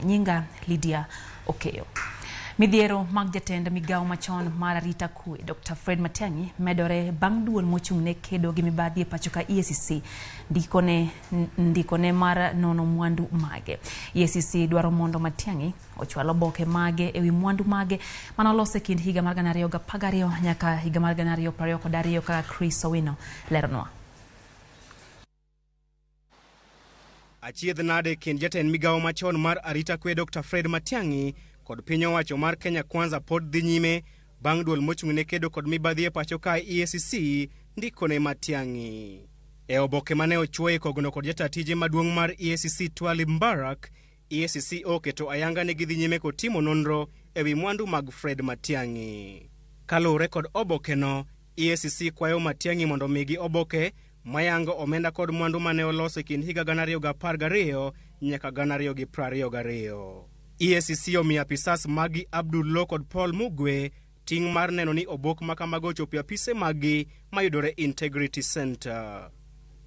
Nyinga Lydia Okeyo. Midhiero mag jatend migawo machon mar arita kwe Dr. Fred Matiang'i medore bang' duol mochung' ne kedo gi mibadhi e pacho ka EACC ndikone, ndikone mar nono mwandu mage. EACC dwaro mondo Matiang'i ochwal oboke mage ewi mwandu mage mane olos e kind higa mar 2012 nyaka higa mar 2022 kaka Chris Owino leronwa. Achiedh nade kind jatend migawo machon mar arita kwe Dr. Fred Matiang'i kod piny owacho mar Kenya Kwanza pod dhi nyime bang' duol mochung' ne kedo kod mibadhi e pacho ka EACC ndikone Matiang'i. E oboke mane ochuoye kogno kod jata tije maduong' mar EACC Twalib Mbarak, EACC oketo ayanga ni gidhi nyime kod timo nonro ewi mwandu mag Fred Matiang'i. Kaluwore kod obokeno, EACC kwayo Matiang'i mondo omigi oboke mayango omenda kod mwandu mane oloso e kind higa 2012 nyaka 2022. EACC omiyo apisas magi Abdul Lo kod Paul Mugwe ting' mar neno ni obok makamago ochopo e apise maggi mayudore Integrity Center.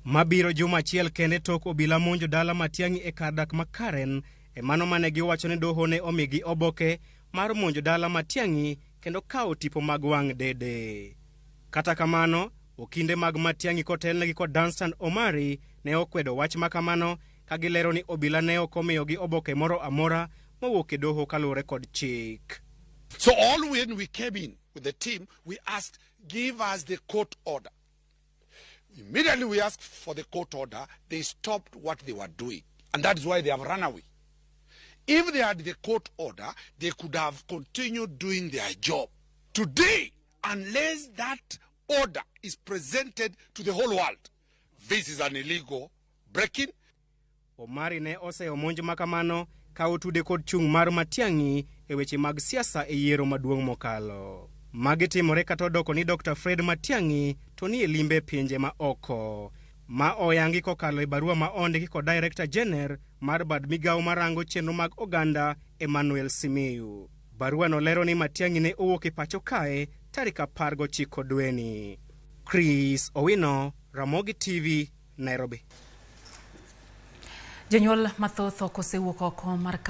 Mabiro juma achiel kende tok obila monjo dala Matiang'i e kar dak ma Karen e mano mane giwacho ni doho ne omigi oboke mar monjo dala Matiang'i kendo kawo tipo mag wang' dede. Kata kamano, okinde mag Matiang'i kotelnegi kod Danstan Omari ne okwedo wach makamano ka gilero ni obila ne ok omiyogi oboke moro amora mowuok e doho kaluwore kod chik. So all when we came in with the team, we asked, give us the court order. Immediately we asked for the court order, they stopped what they were doing. And that is why they have run away. If they had the court order, they could have continued doing their job. Today, unless that order is presented to the whole world, this is an illegal breaking. Omari ne oseyo monj makamano ka otude kod chung' mar Matiang'i e weche mag siasa e yiero maduong' mokalo. Magi timore kata odoko ni Dr. Fred Matiang'i to ni e limbe pinje ma oko. Ma oyangi kokalo e barua ma ondiki kod Director General mar bad migawo marango chenro mag oganda Emmanuel Simiyu. Barua no lero ni Matiang'i ne owuok e pacho kae tarik 19 dweni. Chris Owino, Ramogi TV, Nairobi. Jonyuol mathoth ok osewuok oko mar kawo